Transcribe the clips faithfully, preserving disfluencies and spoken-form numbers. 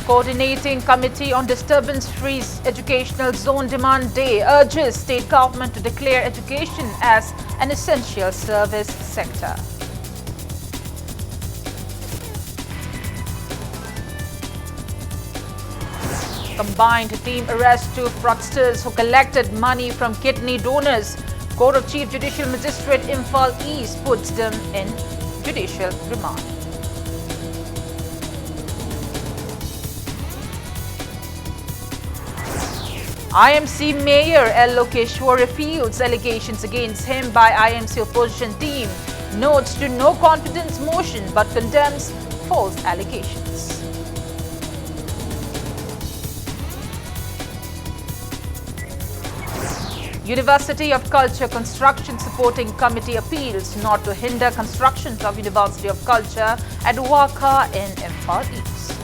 Coordinating Committee on Disturbance Free Educational Zone Demand Day urges state government to declare education as an essential service sector. Combined team arrests two fraudsters who collected money from kidney donors. Court of Chief Judicial Magistrate Imphal East puts them in judicial remand. I M C Mayor L Lokeshwar refutes allegations against him by I M C opposition team, notes to no confidence motion but condemns false allegations. University of Culture Construction Supporting Committee appeals not to hinder constructions of University of Culture at Wakha in Imphal East.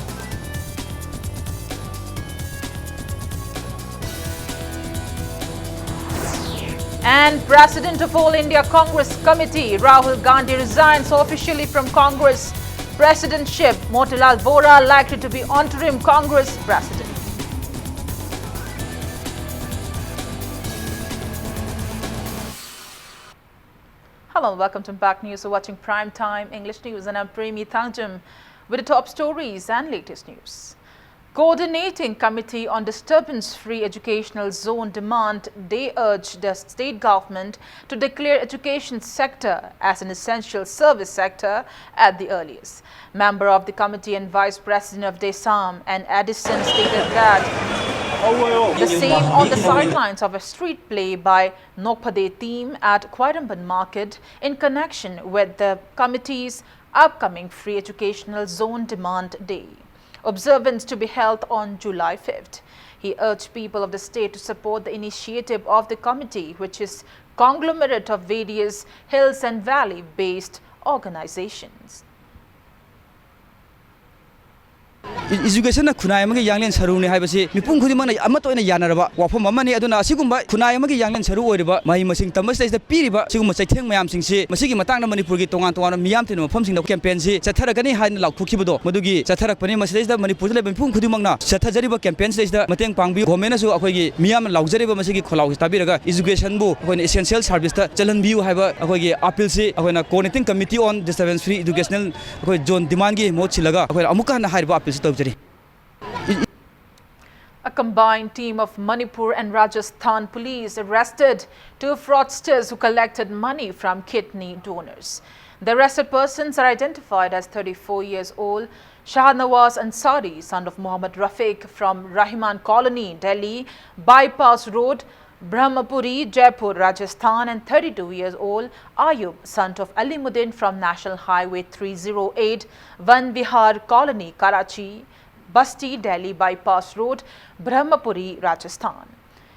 And President of All India Congress Committee, Rahul Gandhi, resigns officially from Congress presidentship. Motilal Vora likely to be interim Congress president. Hello, welcome to Impact News. You're watching Prime Time English News, and I'm Premi Thangjam with the top stories and latest news. Coordinating Committee on Disturbance Free Educational Zone Demand Day urged the state government to declare education sector as an essential service sector at the earliest. Member of the committee and vice president of DESAM and Addison stated that the same on the sidelines of a street play by Nokphade team at Khwairamband Market in connection with the committee's upcoming Free Educational Zone Demand Day, observance to be held on July fifth. He urged people of the state to support the initiative of the committee, which is conglomerate of various hills and valley-based organizations. E-, educationꯅ ꯈꯨꯟꯅꯥꯏ ꯑꯃꯒꯤ ꯌꯥꯡꯂꯦꯟ ꯁꯔꯨꯅꯤ ꯍꯥꯏꯕꯁꯤ ꯃꯤꯄꯨꯝ ꯈꯨꯗꯤꯡꯃꯛꯅ ꯑꯃꯠꯇ ꯑꯣꯏꯅ ꯌꯥꯅꯔꯕ ꯋꯥꯐꯝ ꯑꯃꯅꯤ꯫ ꯑꯗꯨꯅ ꯑꯁꯤꯒꯨꯝꯕ ꯈꯨꯟꯅꯥꯏ ꯑꯃꯒꯤ ꯌꯥꯡꯂꯦꯟ ꯁꯔꯨ ꯑꯣꯏꯔꯤꯕ ꯃꯍꯩ ꯃꯁꯤꯡ ꯇꯝꯕꯁꯤꯗꯩꯁꯤꯗ ꯄꯤꯔꯤꯕ ꯁꯤꯒꯨꯝꯕ ꯆꯩꯊꯦꯡ ꯃꯌꯥꯝꯁꯤꯡꯁꯤ, ꯃꯁꯤꯒꯤ ꯃꯇꯥꯡꯗ ꯃꯅꯤꯄꯨꯔꯒꯤ ꯇꯣꯉꯥꯟ ꯇꯣꯉꯥꯟꯕ ꯃꯤꯌꯥꯝ ꯇꯤꯟꯕ ꯃꯐꯝꯁꯤꯡꯗ campaignꯁꯤ ꯆꯠꯊꯔꯛꯀꯅꯤ ꯍꯥꯏꯅ ꯂꯥꯎꯊꯣꯛꯈꯤꯕꯗꯣ, ꯃꯗꯨꯒꯤ ꯆꯠꯊꯔꯛꯄꯅꯤ꯫ ꯃꯁꯤꯗꯩꯁꯤꯗ ꯃꯅꯤꯄꯨꯔꯗ ꯂꯩꯕ ꯃꯤꯄꯨꯝ ꯈꯨꯗꯤꯡꯃꯛꯅ ꯆꯠꯊꯖꯔꯤꯕ campaignꯁꯤꯗꯩꯁꯤꯗ ꯃꯇꯦꯡ ꯄꯥꯡꯕꯤꯌꯨ꯫ Governmentꯅꯁꯨ ꯑꯩꯈꯣꯏꯒꯤ ꯃꯤꯌꯥꯝꯅ ꯂꯥꯎꯖꯔꯤꯕ ꯃꯁꯤꯒꯤ ꯈꯣꯜꯂꯥꯎꯁꯤ ꯇꯥꯕꯤꯔꯒ educationꯕꯨ ꯑꯩꯈꯣꯏꯅ essential serviceꯇ ꯆꯜꯍꯟꯕꯤꯌꯨ ꯍꯥꯏꯕ ꯑꯩꯈꯣꯏꯒꯤ appealꯁꯤ ꯑꯩꯈꯣꯏꯅ Coordinating Committee on Disturbance Free Educational ꯑꯩꯈꯣꯏ zone demandꯒꯤ ꯃꯍꯨꯠ ꯁꯤꯜꯂꯒ ꯑꯩꯈꯣꯏꯅ ꯑꯃꯨꯛꯀ ꯍꯟꯅ ꯍꯥꯏꯔꯤꯕ appealꯁꯤ ꯇꯧꯖꯔꯤ꯫ A combined team of Manipur and Rajasthan police arrested two fraudsters who collected money from kidney donors. The arrested persons are identified as thirty-four years old Shahnawaz Ansari, son of Mohammad Rafiq, from Rahman Colony, Delhi, Bypass Road, Brahmapuri, Jaipur, Rajasthan, and thirty-two years old Ayub, son of Alimuddin, from National Highway three zero eight, Van Vihar Colony, Karachi, Basti, Delhi Bypass Road, Brahmapuri, Rajasthan.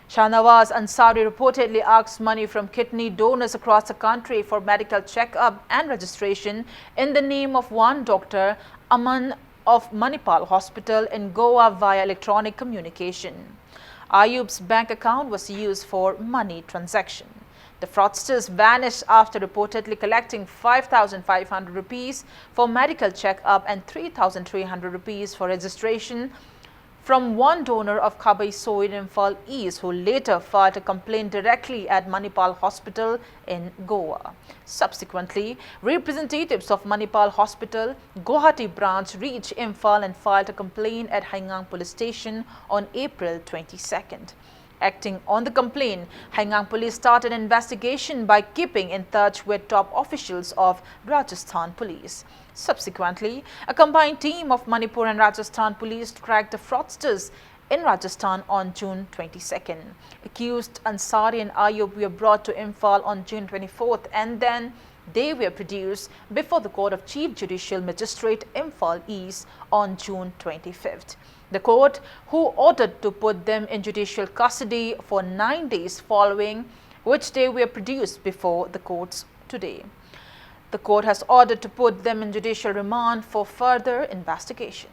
Shahnawaz Ansari reportedly asked money from kidney donors across the country for medical checkup and registration in the name of one Doctor Aman of Manipal Hospital in Goa via electronic communication. Ayub's bank account was used for money transaction. The fraudsters vanished after reportedly collecting five thousand five hundred rupees for medical checkup and three thousand three hundred rupees for registration from one donor of Khabai Soin in Imphal East, who later filed a complaint directly at Manipal Hospital in Goa. Subsequently, representatives of Manipal Hospital, Guwahati branch reached Imphal and filed a complaint at Haigang Police Station on April twenty-second. Acting on the complaint, Haigang Police started an investigation by keeping in touch with top officials of Rajasthan Police. Subsequently, a combined team of Manipur and Rajasthan Police tracked the fraudsters in Rajasthan on June twenty-second. Accused Ansari and Ayub were brought to Imphal on June twenty-fourth, and then they were produced before the Court of Chief Judicial Magistrate, Imphal East, on June twenty-fifth. The court, who ordered to put them in judicial custody for nine days following which they were produced before the courts today. The court has ordered to put them in judicial remand for further investigation.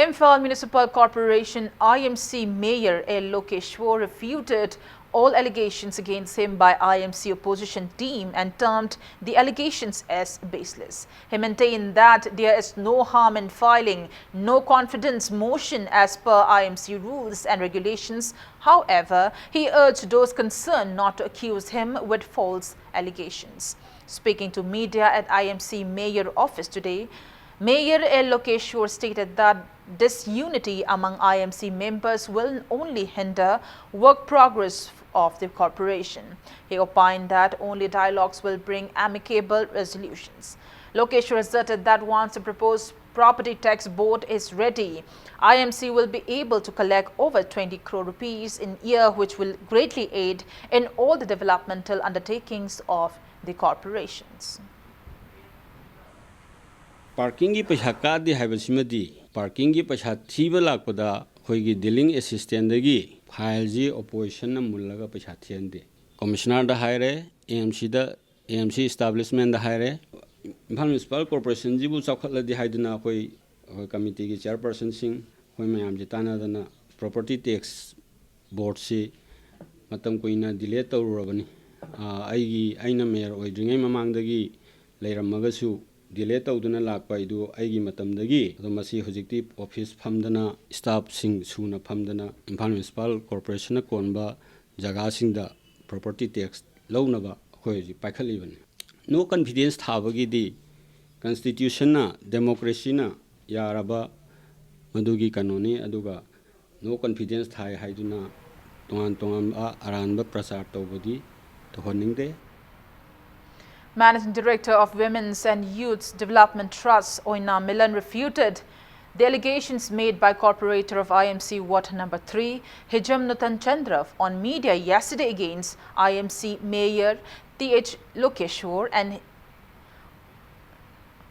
Imphal Municipal Corporation I M C Mayor L Lokeshwar refuted all allegations against him by I M C opposition team and termed the allegations as baseless. He maintained that there is no harm in filing no confidence motion as per I M C rules and regulations. However, he urged those concerned not to accuse him with false allegations. Speaking to media at I M C Mayor office today, Mayor L Lokeshwar stated that disunity among I M C members will only hinder work progress of the corporation. He opined that only dialogues will bring amicable resolutions. Lokeshwar asserted that once the proposed property tax board is ready, I M C will be able to collect over twenty crore rupees in year, which will greatly aid in all the developmental undertakings of the corporations. ꯄꯥꯔꯀꯤꯡꯒꯤ ꯄꯩꯁꯥ ꯀꯥꯗꯦ ꯍꯥꯏꯕꯁꯤꯃꯗꯤ, ꯄꯥꯔꯀꯤꯡꯒꯤ ꯄꯩꯁꯥ ꯊꯤꯕ ꯂꯥꯛꯄꯗ ꯑꯩꯈꯣꯏꯒꯤ ꯗꯤꯂꯤꯡ ꯑꯦꯁꯤꯁꯇꯦꯟꯗꯒꯤ ꯐꯥꯏꯜꯁꯤ ꯑꯣꯄꯣꯖꯤꯁꯟꯅ ꯃꯨꯜꯂꯒ ꯄꯩꯁꯥ ꯊꯤꯍꯟꯗꯦ꯫ ꯀꯃꯤꯁꯅꯔꯗ ꯍꯥꯏꯔꯦ, A M ꯁꯤꯗ, A M C ꯏꯁꯇꯥꯕ꯭ꯂꯤꯁꯃꯦꯟꯗ ꯍꯥꯏꯔꯦ꯫ ꯏꯝꯐꯥꯜ ꯃ꯭ꯌꯨꯅꯤꯁꯤꯄꯥꯜ ꯀꯣꯔꯄꯣꯔꯦꯁꯟꯁꯤꯕꯨ ꯆꯥꯎꯈꯠꯂꯗꯤ ꯍꯥꯏꯗꯨꯅ ꯑꯩꯈꯣꯏ, ꯑꯩꯈꯣꯏ ꯀꯃꯤꯇꯤꯒꯤ ꯆꯤꯌꯔꯄꯔꯁꯟꯁꯤꯡ, ꯑꯩꯈꯣꯏ ꯃꯌꯥꯝꯁꯤ ꯇꯥꯟꯅꯗꯅ ꯄ꯭ꯔꯣꯄꯔꯇꯤ ꯇꯦꯛꯁ ꯕꯣꯔꯗꯁꯤ ꯃꯇꯝ ꯀꯨꯏꯅ ꯗꯤꯂꯦ ꯇꯧꯔꯨꯔꯕꯅꯤ꯫ ꯑꯥ, ꯑꯩꯒꯤ, ꯑꯩꯅ ꯃꯦꯌꯔ ꯑꯣꯏꯗ꯭ꯔꯤꯉꯩ ꯃꯃꯥꯡꯗꯒꯤ ꯂꯩꯔꯝꯃꯒꯁꯨ ꯗꯤꯂꯦ ꯇꯧꯗꯨꯅ ꯂꯥꯛꯄ ꯍꯥꯏꯗꯨ ꯑꯩꯒꯤ ꯃꯇꯝꯗꯒꯤ, ꯑꯗꯣ ꯃꯁꯤ ꯍꯧꯖꯤꯛꯇꯤ ꯑꯣꯐꯤꯁ ꯐꯝꯗꯅ, ꯏꯁꯇꯥꯐꯁꯤꯡ ꯁꯨꯅ ꯐꯝꯗꯅ ꯏꯝꯐꯥꯜ ꯃ꯭ꯌꯨꯅꯤꯁꯤꯄꯥꯜ ꯀꯣꯔꯄꯣꯔꯦꯁꯟꯅ ꯀꯣꯟꯕ ꯖꯒꯥꯁꯤꯡꯗ ꯄ꯭ꯔꯣꯄꯔꯇꯤ ꯇꯦꯛꯁ ꯂꯧꯅꯕ ꯑꯩꯈꯣꯏ ꯍꯧꯖꯤꯛ ꯄꯥꯏꯈꯠꯂꯤꯕꯅꯤ꯫ ꯅꯣ ꯀꯟꯐꯤꯗꯦꯟꯁ ꯊꯥꯕꯒꯤꯗꯤ ꯀꯟꯁꯇꯤꯇ꯭ꯌꯨꯁꯟꯅ, ꯗꯦꯃꯣꯀ꯭ꯔꯦꯁꯤꯅ ꯌꯥꯔꯕ ꯃꯗꯨꯒꯤ ꯀꯩꯅꯣꯅꯤ, ꯑꯗꯨꯒ ꯅꯣ ꯀꯟꯐꯤꯗꯦꯟꯁ ꯊꯥꯏ ꯍꯥꯏꯗꯨꯅ ꯇꯣꯉꯥꯟ ꯇꯣꯉꯥꯟꯕ ꯑꯔꯥꯟꯕ ꯄ꯭ꯔꯆꯥꯔ ꯇꯧꯕꯗꯤ ꯇꯧꯍꯟꯅꯤꯡꯗꯦ꯫ Managing Director of Women's and Youths Development Trust, Oina Milan, refuted the allegations made by corporator of I M C Ward number three, Hijam Nutan Chandra, on media yesterday against I M C Mayor T H Lokeshwar and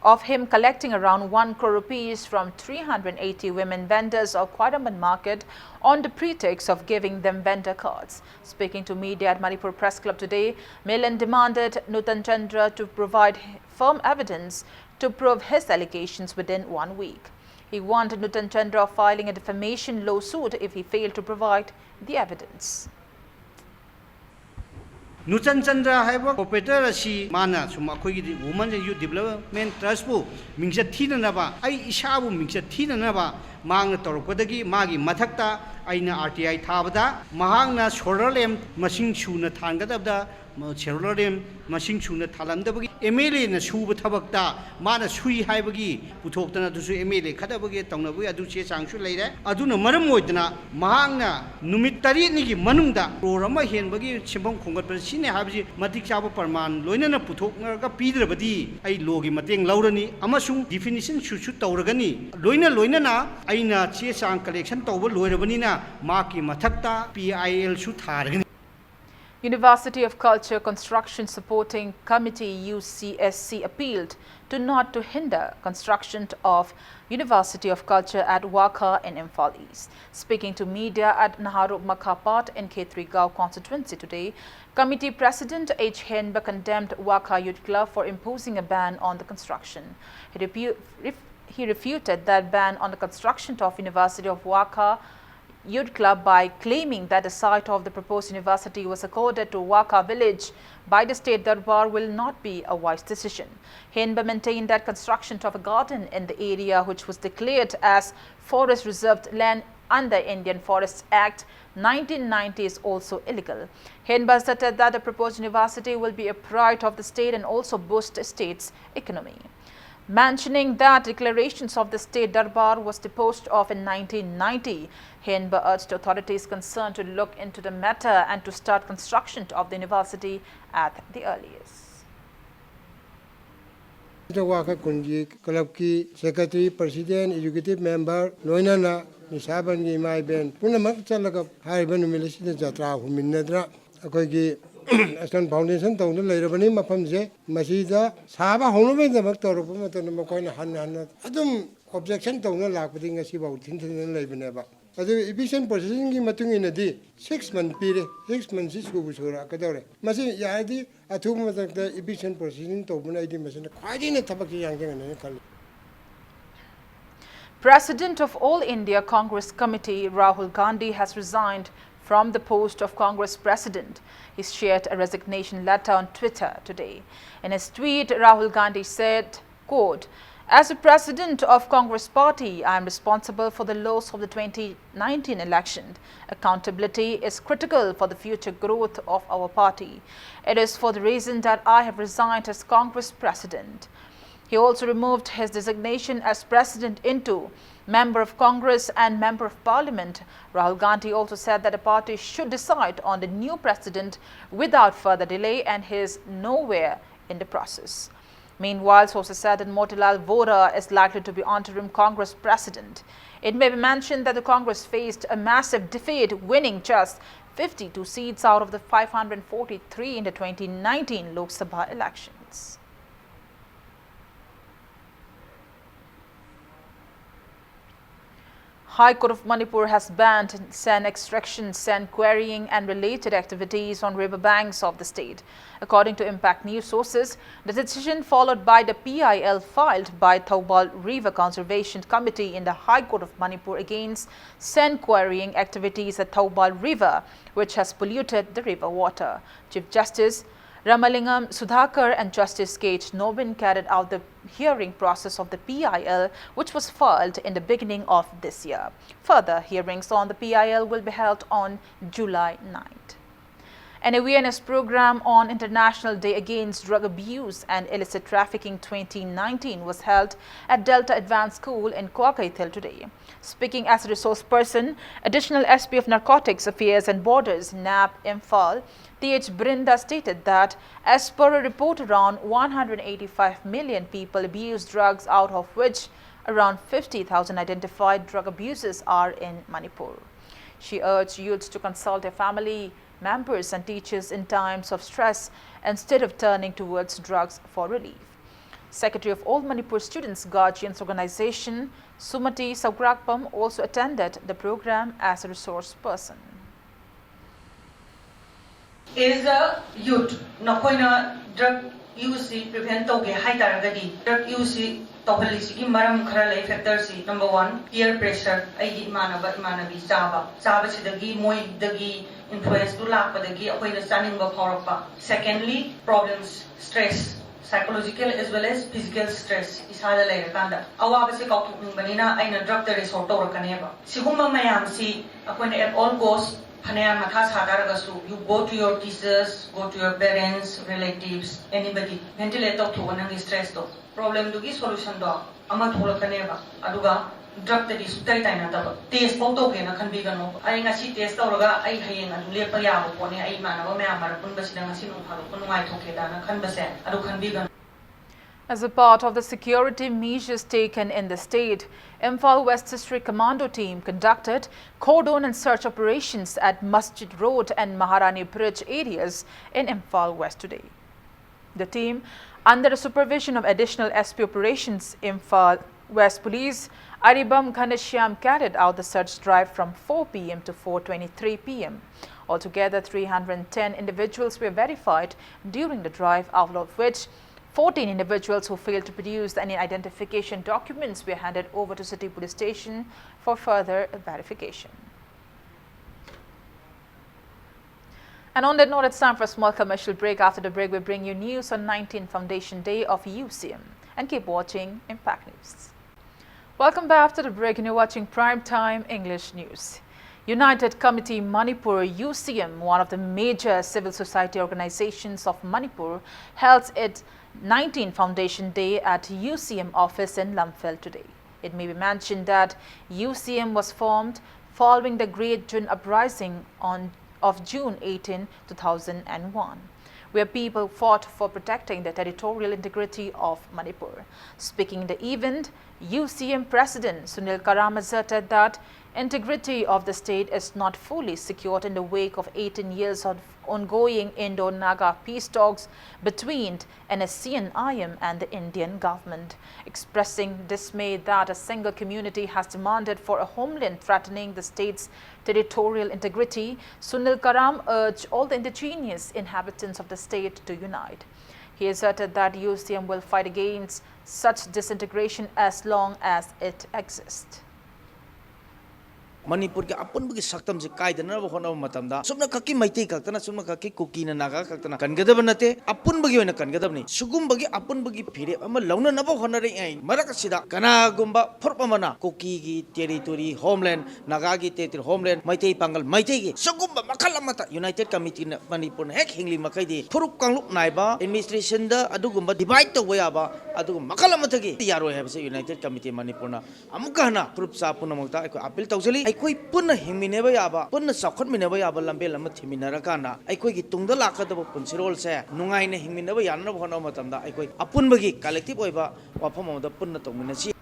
of him collecting around one crore rupees from three hundred eighty women vendors of Khwaramban market on the pretext of giving them vendor cards. Speaking to media at Manipur Press Club today, Milan demanded Nutan Chandra to provide firm evidence to prove his allegations within one week. He warned Nutan Chandra of filing a defamation lawsuit if he failed to provide the evidence. ꯅꯨꯆꯟ Chandra ꯍꯥꯏꯕ ꯀꯣꯔꯄꯣꯔꯦꯇꯔ ꯑꯁꯤ ꯃꯥꯅ ꯁꯨꯝ ꯑꯩꯈꯣꯏꯒꯤ Women and Youth Development Trustꯄꯨ ꯃꯤꯡꯆꯠ ꯊꯤꯅꯅꯕ, ꯑꯩ ꯏꯁꯥꯕꯨ ꯃꯤꯡꯆꯠ ꯊꯤꯅꯅꯕ ꯃꯍꯥꯛꯅ ꯇꯧꯔꯛꯄꯗꯒꯤ ꯃꯥꯒꯤ ꯃꯊꯛꯇ ꯑꯩꯅ R T I ꯊꯥꯕꯗ ꯃꯍꯥꯛꯅ solar lamp ꯃꯁꯤꯡ ꯁꯨꯅ ꯊꯥꯟꯒꯗꯕꯗ solar lamp ꯃꯁꯤꯡ ꯁꯨꯅ ꯊꯥꯜꯂꯝꯗꯕꯒꯤ M L Aꯅ ꯁꯨꯕ ꯊꯕꯛꯇ ꯃꯥꯅ ꯁꯨꯏ ꯍꯥꯏꯕꯒꯤ ꯄꯨꯊꯣꯛꯇꯅ ꯑꯗꯨꯁꯨ M L A ꯈꯠꯅꯕꯒꯤ ꯇꯧꯅꯕꯒꯤ ꯑꯗꯨ ꯆꯦ ꯆꯥꯡꯁꯨ ꯂꯩꯔꯦ꯫ ꯑꯗꯨꯅ ꯃꯔꯝ ꯑꯣꯏꯗꯅ ꯃꯍꯥꯛꯅ ꯅꯨꯃꯤꯠ ꯇꯔꯦꯠꯅꯤꯒꯤ ꯃꯅꯨꯡꯗ ꯀ꯭ꯔꯣꯔ ꯑꯃ ꯍꯦꯟꯕꯒꯤ ꯁꯦꯟꯐꯝ ꯈꯣꯝꯒꯠꯄꯗ ꯁꯤꯖꯤꯟꯅꯩ ꯍꯥꯏꯕꯁꯤ ꯃꯇꯤꯛ ꯆꯥꯕ ꯄ꯭ꯔꯃꯥꯟ ꯂꯣꯏꯅꯅ ꯄꯨꯊꯣꯛꯅꯔꯒ ꯄꯤꯗ꯭ꯔꯕꯗꯤ ꯑꯩ lawꯒꯤ ꯃꯇꯦꯡ ꯂꯧꯔꯅꯤ ꯑꯃꯁꯨꯡ defamation suitꯁꯨ ꯇꯧꯔꯒꯅꯤ꯫ ꯂꯣꯏꯅ ꯂꯣꯏꯅꯅ ꯑꯩꯅ ꯆꯦ ꯆꯥꯡ collection ꯇꯧꯕ ꯂꯣꯏꯔꯕꯅꯤꯅ ꯃꯍꯥꯛꯀꯤ ꯃꯊꯛꯇ P I Lꯁꯨ ꯊꯥꯔꯒꯅꯤ꯫ University of Culture Construction Supporting Committee, U C S C, appealed to not to hinder construction of University of Culture at Wakha in Imphal East. Speaking to media at Naharuk Makhapat in Khetrigao constituency today, committee president H Henba condemned Wakha Youth Club for imposing a ban on the construction. He, repu- ref- he refuted that ban on the construction of University of Wakha Youth Club by claiming that the site of the proposed university was accorded to Wakha village by the State Darbar will not be a wise decision. Henba maintained that construction of a garden in the area which was declared as forest reserved land under Indian Forest Act nineteen ninety is also illegal. Henba stated that the proposed university will be a pride of the state and also boost the state's economy. Mentioning that declarations of the State Darbar was disposed of in nineteen ninety, Henba urged authorities concerned to look into the matter and to start construction of the university at the earliest. ꯁꯤꯗ ꯋꯥꯈ ꯈꯨꯟꯒꯤ clubꯀꯤ secretary, president, executive member, ꯂꯣꯏꯅꯅ ꯅꯤꯁꯥꯕꯟꯒꯤ ꯏꯃꯥ ꯏꯕꯦꯟ ꯄꯨꯝꯅꯃꯛ ꯆꯠꯂꯒ ꯍꯥꯏꯔꯤꯕ ꯅꯨꯃꯤꯠ ꯑꯁꯤꯗ ꯖꯇ꯭ꯔꯥ ꯍꯨꯟꯃꯤꯟꯅꯗꯅ ꯑꯩꯈꯣꯏꯒꯤ ꯑꯁꯣꯟ foundation ꯇꯧꯗꯨꯅ ꯂꯩꯔꯕꯅꯤ꯫ ꯃꯐꯝꯁꯦ ꯃꯁꯤꯗ ꯁꯥꯕ ꯍꯧꯅꯕꯒꯤꯗꯃꯛ ꯇꯧꯔꯛꯄ ꯃꯇꯝꯗ ꯃꯈꯣꯏꯅ ꯍꯟꯅ ꯍꯟꯅ ꯑꯗꯨꯝ objection ꯇꯧꯅ ꯂꯥꯛꯄꯗꯒꯤ ꯉꯁꯤꯐꯥꯎ ꯊꯤꯟꯊꯗꯨꯅ ꯂꯩꯕꯅꯦꯕ꯫ ꯑꯗꯨ eviction proceedingꯒꯤ ꯃꯇꯨꯡ ꯏꯟꯅꯗꯤ six month ꯄꯤꯔꯦ꯫ Six monthꯁꯤ ꯁꯨꯕ ꯁꯨꯔꯛꯀꯗꯧꯔꯦ꯫ ꯃꯁꯤ ꯌꯥꯔꯗꯤ ꯑꯊꯨꯕ ꯃꯇꯝꯗ eviction proceeding ꯇꯧꯕꯅ ꯑꯩꯗꯤ ꯃꯁꯤꯅ ꯈ꯭ꯋꯥꯏꯗꯒꯤ ꯍꯦꯟꯅ ꯊꯕꯛꯁꯤ ꯌꯥꯡꯖꯪꯒꯅꯤꯅ ꯈꯜꯂꯤ꯫ President of All India Congress Committee Rahul Gandhi has resigned from the post of Congress President. He shared a resignation letter on Twitter today. In his tweet, Rahul Gandhi said, quote, "As a president of Congress party, I am responsible for the loss of the twenty nineteen election. Accountability is critical for the future growth of our party. It is for the reason that I have resigned as Congress president." He also removed his designation as president into Member of Congress and Member of Parliament. Rahul Gandhi also said that the party should decide on the new president without further delay, and he is nowhere in the process. Meanwhile, sources said that Motilal Vora is likely to be interim Congress president. It may be mentioned that the Congress faced a massive defeat, winning just fifty-two seats out of the five hundred forty-three in the twenty nineteen Lok Sabha elections. High Court of Manipur has banned sand extraction, sand quarrying and related activities on river banks of the state. According to Impact News sources, the decision followed by the P I L filed by Thoubal River Conservation Committee in the High Court of Manipur against sand quarrying activities at Thoubal River, which has polluted the river water. Chief Justice Ramalingam Sudhakar and Justice K H Nobin carried out the hearing process of the P I L, which was filed in the beginning of this year. Further hearings on the P I L will be held on July ninth. An awareness program on International Day Against Drug Abuse and Illicit Trafficking twenty nineteen was held at Delta Advanced School in Kwakeithel today. Speaking as a resource person, Additional S P of Narcotics Affairs and Borders, nab, Imphal, T H Brinda stated that, as per a report, around one hundred eighty-five million people abuse drugs, out of which around fifty thousand identified drug abusers are in Manipur. She urged youths to consult their family members and teachers in times of stress instead of turning towards drugs for relief. Secretary of All Manipur Students Guardians Organization, Sumati Saugrakpam, also attended the program as a resource person. As a youth, ꯅꯈꯣꯏꯅ drug use ꯁꯤ prevent ꯇꯧꯒꯦ ꯍꯥꯏ ꯇꯥꯔꯒꯗꯤ, drug use ꯁꯤ ꯇꯧꯍꯜꯂꯤꯁꯤꯒꯤ ꯃꯔꯝ ꯈꯔ ꯂꯩ꯫ Factor ꯁꯤ number one, peer pressure, ꯑꯩꯒꯤ ꯏꯃꯥꯟꯅꯕ ꯏꯃꯥꯟꯅꯕꯤ ꯆꯥꯕ, ꯆꯥꯕꯁꯤꯗꯒꯤ ꯃꯣꯏꯗꯒꯤ influence ꯇꯨ ꯂꯥꯛꯄꯗꯒꯤ ꯑꯩꯈꯣꯏꯅ ꯆꯥꯅꯤꯡꯕ ꯐꯥꯎꯔꯛꯄ꯫ Secondly, problems, stress, psychological as well as physical stress, ꯏꯁꯥꯗ ꯂꯩꯔꯀꯥꯟꯗ ꯑꯋꯥꯕꯁꯦ ꯀꯥꯎꯊꯣꯛꯅꯤꯡꯕꯅꯤꯅ ꯑꯩꯅ drug ꯇ resort ꯇꯧꯔꯛꯀꯅꯦꯕ꯫ ꯁꯤꯒꯨꯝꯕ ꯃꯌꯥꯝꯁꯤ ꯑꯩꯈꯣꯏꯅ at all cost ꯐꯅꯌꯥꯝ ꯃꯊꯥ ꯁꯥ ꯇꯥꯔꯒꯁꯨ, you go to your teachers, go to your parents, relatives, anybody, ventilate ꯇꯧꯊꯣꯛꯑꯣ ꯅꯪꯒꯤ stress ꯇꯣ꯫ Problem ꯗꯨꯒꯤ solution ꯗꯣ ꯑꯃ ꯊꯣꯛꯂꯛꯀꯅꯦꯕ꯫ ꯑꯗꯨꯒ drug ꯇꯗꯤ ꯁꯨꯛꯇꯩ ꯇꯥꯏꯅꯗꯕ꯫ Test ꯐꯥꯎ ꯇꯧꯒꯦꯅ ꯈꯟꯕꯤꯒꯅꯣ꯫ ꯑꯩ ꯉꯁꯤ test ꯇꯧꯔꯒ ꯑꯩ ꯍꯌꯦꯡ ꯑꯗꯨꯝ ꯂꯦꯞꯄ ꯌꯥꯕ ꯄꯣꯠꯅꯤ꯫ ꯑꯩ ꯏꯃꯥꯟꯅꯕ ꯃꯌꯥꯝ ꯃꯔꯛ ꯄꯨꯟꯕꯁꯤꯗ ꯉꯁꯤ ꯅꯣꯡ ꯐꯥꯗꯣꯛꯄ ꯅꯨꯡꯉꯥꯏꯊꯣꯛꯀꯦꯗꯅ ꯈꯟꯕꯁꯦ ꯑꯗꯨ ꯈꯟꯕꯤꯒꯅꯨ꯫ As a part of the security measures taken in the state, Imphal West District Commando team conducted cordon and search operations at Masjid Road and Maharani Bridge areas in Imphal West today. The team, under the supervision of Additional S P Operations, Imphal West Police, Aribam Ghanshyam, carried out the search drive from four p m to four twenty-three p m. Altogether, three hundred ten individuals were verified during the drive, out of which fourteen individuals who failed to produce any identification documents were handed over to City Police Station for further verification. And on that note, it's time for a small commercial break. After the break, we bring you news on nineteenth Foundation Day of U C M. And keep watching Impact News. Welcome back after the break, and you're watching Prime Time English News. United Committee Manipur, U C M, one of the major civil society organizations of Manipur, held its nineteenth Foundation Day at U C M office in Lamphel today. It may be mentioned that U C M was formed following the Great June Uprising on, of June eighteen, two thousand and one, where people fought for protecting the territorial integrity of Manipur. Speaking in the event, U C M President Sunil Karam asserted that integrity of the state is not fully secured in the wake of eighteen years of ongoing Indo-Naga peace talks between N S C N I M and the Indian government. Expressing dismay that a single community has demanded for a homeland threatening the state's territorial integrity, Sunil Karam urged all the indigenous inhabitants of the state to unite. He asserted that U C M will fight against such disintegration as long as it exists. ꯃꯅꯤꯄꯨꯔꯒꯤ ꯑꯄꯨꯟꯕꯒꯤ ꯁꯛꯇꯝꯁꯤ ꯀꯥꯏꯗꯅꯕ ꯍꯣꯠꯅꯕ ꯃꯇꯝꯗ ꯁꯨꯞꯅꯈꯛꯀꯤ ꯃꯩꯇꯩ ꯈꯛꯇꯅ, ꯁꯨꯞꯅꯈꯛꯀꯤ ꯀꯨꯀꯤꯅ, ꯅꯥꯒꯥ ꯈꯛꯇꯅ ꯀꯟꯒꯗꯕ ꯅꯠꯇꯦ, ꯑꯄꯨꯟꯕꯒꯤ ꯑꯣꯏꯅ ꯀꯟꯒꯗꯕꯅꯤ꯫ ꯁꯤꯒꯨꯝꯕꯒꯤ ꯑꯄꯨꯟꯕꯒꯤ ꯐꯤꯔꯦꯞ ꯑꯃ ꯂꯧꯅꯅꯕ ꯍꯣꯠꯅꯔꯤꯉꯩ ꯃꯔꯛ ꯑꯁꯤꯗ ꯀꯅꯥꯒꯨꯝꯕ ꯐꯨꯔꯨꯞ ꯑꯃꯅ ꯀꯨꯀꯤꯒꯤ territory homeland, ꯅꯥꯒꯥꯒꯤ territory homeland, Meitei ꯄꯥꯡꯒꯜ ꯃꯩꯇꯩꯒꯤ ꯁꯤꯒꯨꯝꯕ ꯃꯈꯜ ꯑꯃꯠꯇ United Committee ꯅ ꯃꯅꯤꯄꯨꯔꯅ ꯍꯦꯛ ꯍꯤꯡꯂꯤ ꯃꯈꯩꯗꯤ ꯐꯨꯔꯨꯞ ꯀꯥꯡꯂꯨꯞ ꯅꯥꯏꯕ administration ꯗ ꯑꯗꯨꯒꯨꯝꯕ divide ꯇꯧꯕ ꯌꯥꯕ ꯑꯗꯨꯒꯨꯝꯕ ꯃꯈꯜ ꯑꯃꯠꯇꯒꯤ ꯌꯥꯔꯣꯏ ꯍꯥꯏꯕꯁꯦ United Committee ꯃꯅꯤꯄꯨꯔꯅ ꯑꯃꯨꯛꯀ ꯍꯟꯅ ꯐꯨꯔꯨꯞ ꯆꯥ ꯄꯨꯝꯅꯃꯛꯇ ꯑꯩꯈꯣꯏ appeal ꯇꯧꯖꯔꯤ꯫ ꯑꯩꯈꯣꯏ ꯄꯨꯟꯅ ꯍꯤꯡꯃꯤꯟꯅꯕ ꯌꯥꯕ, ꯄꯨꯟꯅ ꯆꯥꯎꯈꯠꯃꯤꯟꯅꯕ ꯌꯥꯕ ꯂꯝꯕꯦꯜ ꯑꯃ ꯊꯤꯃꯤꯟꯅꯔꯀꯥꯟꯗ ꯑꯩꯈꯣꯏꯒꯤ ꯇꯨꯡꯗ ꯂꯥꯛꯀꯗꯕ ꯄꯨꯟꯁꯤꯔꯣꯜꯁꯦ ꯅꯨꯡꯉꯥꯏꯅ ꯍꯤꯡꯃꯤꯟꯅꯕ ꯌꯥꯅꯅꯕ ꯍꯣꯠꯅꯕ ꯃꯇꯝꯗ ꯑꯩꯈꯣꯏ ꯑꯄꯨꯟꯕꯒꯤ collective ꯑꯣꯏꯕ ꯋꯥꯐꯝ ꯑꯃꯗ ꯄꯨꯟꯅ ꯇꯧꯃꯤꯟꯅꯁꯤ꯫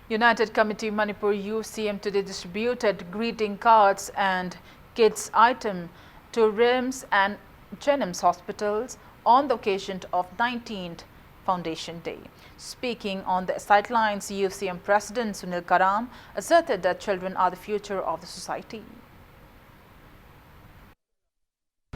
United Committee Manipur U C M today distributed greeting cards and kits item to RIMS and JNIMS hospitals on the occasion of nineteenth Foundation Day. Speaking on the sidelines, U C M President Sunil Karam asserted that children are the future of the society.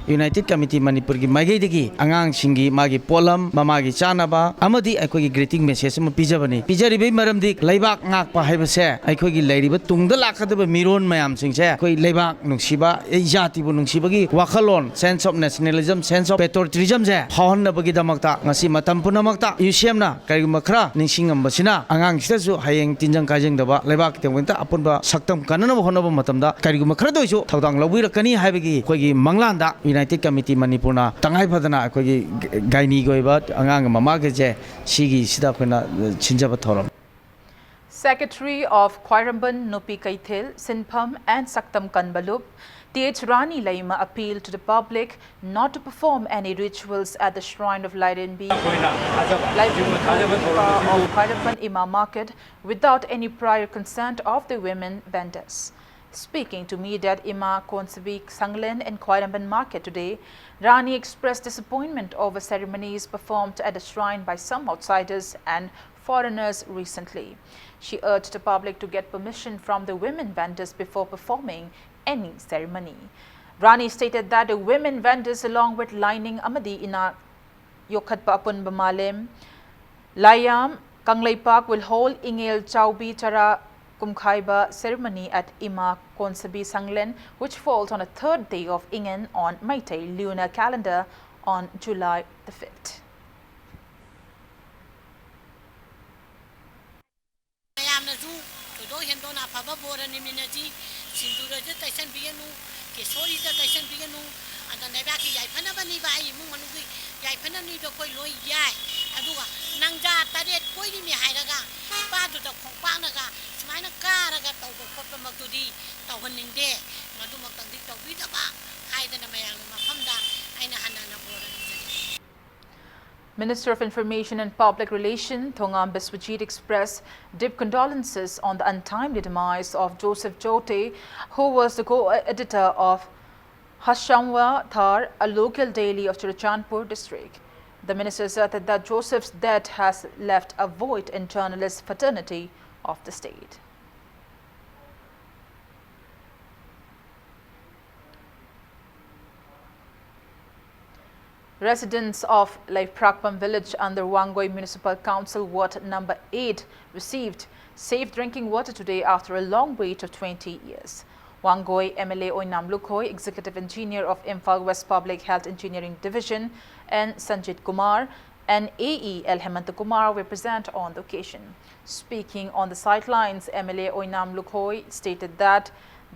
United Committee ꯃꯅꯤꯄꯨꯔꯒꯤ ꯃꯥꯏꯀꯩꯗꯒꯤ ꯑꯉꯥꯡꯁꯤꯡꯒꯤ ꯃꯥꯒꯤ ꯄꯣꯠꯂꯝ, ꯃꯃꯥꯒꯤ ꯆꯥꯅꯕ ꯑꯃꯗꯤ ꯑꯩꯈꯣꯏꯒꯤ greeting message ꯑꯃ ꯄꯤꯖꯕꯅꯤ꯫ ꯄꯤꯖꯔꯤꯕꯒꯤ ꯃꯔꯝꯗꯤ ꯂꯩꯕꯥꯛ ꯉꯥꯛꯄ ꯍꯥꯏꯕꯁꯦ ꯑꯩꯈꯣꯏꯒꯤ ꯂꯩꯔꯤꯕ ꯇꯨꯡꯗ ꯂꯥꯛꯀꯗꯕ ꯃꯤꯔꯣꯟ ꯃꯌꯥꯝꯁꯤꯡꯁꯦ ꯑꯩꯈꯣꯏ ꯂꯩꯕꯥꯛ ꯅꯨꯡꯁꯤꯕ, ꯑꯩ ꯖꯥꯇꯤꯕꯨ ꯅꯨꯡꯁꯤꯕꯒꯤ ꯋꯥꯈꯜꯂꯣꯟ, sense of nationalism, sense of patriotism ꯁꯦ ꯐꯥꯎꯍꯟꯅꯕꯒꯤꯗꯃꯛꯇ ꯉꯁꯤ ꯃꯇꯝ ꯄꯨꯝꯅꯃꯛꯇ U C M ꯅ ꯀꯔꯤꯒꯨꯝꯕ ꯈꯔ ꯅꯤꯡꯁꯤꯡꯉꯝꯕꯁꯤꯅ ꯑꯉꯥꯡꯁꯤꯗꯁꯨ ꯍꯌꯦꯡ ꯇꯤꯟꯖꯪ ꯀꯥꯏꯖꯪꯗꯕ ꯂꯩꯕꯥꯛꯀꯤꯗꯃꯛꯇ ꯑꯄꯨꯟꯕ ꯁꯛꯇꯝ ꯀꯟꯅꯅꯕ ꯍꯣꯠꯅꯕ ꯃꯇꯝꯗ ꯀꯔꯤꯒꯨꯝꯕ ꯈꯔꯗ ꯑꯣꯏꯁꯨ ꯊꯧꯗꯥꯡ ꯂꯧꯕꯤꯔꯛꯀꯅꯤ ꯍꯥꯏꯕꯒꯤ ꯑꯩꯈꯣꯏꯒꯤ ꯃꯪꯂꯥꯟꯗ United Committee ꯃꯅꯤꯄꯨꯔꯅ ꯇꯉꯥꯏ ꯐꯗꯅ ꯑꯩꯈꯣꯏꯒꯤ ꯒꯥꯏꯅꯤꯒꯤ ꯑꯣꯏꯕ ꯑꯉꯥꯡꯒꯤ ꯃꯃꯥꯒꯤꯁꯦ ꯁꯤꯒꯤꯁꯤꯗ ꯑꯩꯈꯣꯏꯅ ꯁꯤꯟꯖꯕ ꯊꯧꯔꯝ꯫ Secretary of Khwairamband Nupi Keithel, Sinpham and Saktam Kanba Lup, Th Rani Leima appealed to the public not to perform any rituals at the shrine of Lairenbi, Lairenbi of Khwairamband Ima Market without any prior consent of the women vendors. Speaking to media at Ima Konsabik Sanglen and Khwairamband Market today, Rani expressed disappointment over ceremonies performed at the shrine by some outsiders and foreigners recently. She urged the public to get permission from the women vendors before performing any ceremony. Rani stated that the women vendors, along with Laining Amadi Ina ꯌꯣꯛꯈꯠꯄ ꯑꯄꯨꯟꯕ ꯃꯥꯂꯦꯝ ꯂꯥꯏꯌꯥꯝ Kangleipak will hold Ingel Chaubi Chara Kumkhaiba ceremony at Ima Konsabi Sanglen, which falls on the third day of Ingen on Meitei lunar calendar on July the fifth. ꯃꯌꯥꯝꯅꯁꯨ ꯊꯣꯏꯗꯣꯛ ꯍꯦꯟꯗꯣꯛꯅ ꯑꯐꯕ ꯕꯣꯔ ꯅꯤꯃꯤꯟꯅꯁꯤ꯫ ꯁꯤꯟꯗꯨꯔꯁꯨ ꯇꯩꯁꯟꯕꯤꯒꯅꯨ, ꯀꯦꯁꯣꯔꯤꯗ ꯇꯩꯁꯟꯕꯤꯒꯅꯨ꯫ ꯑꯗ ꯂꯩꯕꯥꯛꯀꯤ ꯌꯥꯏꯐꯅꯕꯅꯤꯕ, ꯑꯩ ꯏꯃꯨꯡ ꯃꯅꯨꯡꯒꯤ ꯌꯥꯏꯐꯅꯕꯅꯤꯗꯣ ꯑꯩꯈꯣꯏ ꯂꯣꯏ ꯌꯥꯏ꯫ ꯑꯗꯨꯒ ꯅꯪꯖꯥ ꯇꯔꯦꯠ ꯀꯣꯏꯔꯤꯅꯤ ꯍꯥꯏꯔꯒ ꯅꯨꯄꯥꯗꯨꯗ ꯈꯣꯡꯄꯥꯛꯅꯒ ꯁꯨꯃꯥꯏꯅ ꯀꯥꯔꯒ ꯇꯧꯕ ꯈꯣꯠꯄꯃꯛꯇꯨꯗꯤ ꯇꯧꯍꯟꯅꯤꯡꯗꯦ꯫ ꯃꯗꯨꯃꯛꯇꯪꯗꯤ ꯇꯧꯕꯤꯗꯕ ꯍꯥꯏꯗꯅ ꯃꯌꯥꯝꯒꯤ ꯃꯐꯝꯗ ꯑꯩꯅ ꯍꯟꯅ ꯍꯟꯅ ꯕꯣꯔ ꯅꯤꯖꯔꯤ꯫ Minister of Information and Public Relation Thongam Biswajit expressed deep condolences on the untimely demise of Joseph Chote, who was the co-editor of Hashamwa Thar, a local daily of Churachandpur district. The minister said that Joseph's death has left a void in journalist fraternity of the state. Residents of Leifrakpam village under Wangoi Municipal Council Ward number eight received safe drinking water today after a long wait of twenty years. Wangoi M L A Oinam Lukhoi, Executive Engineer of Imphal West Public Health Engineering Division, and Sanjit Kumar, and A E L Hemanta Kumar were present on the occasion. Speaking on the sidelines, M L A Oinam Lukhoi stated that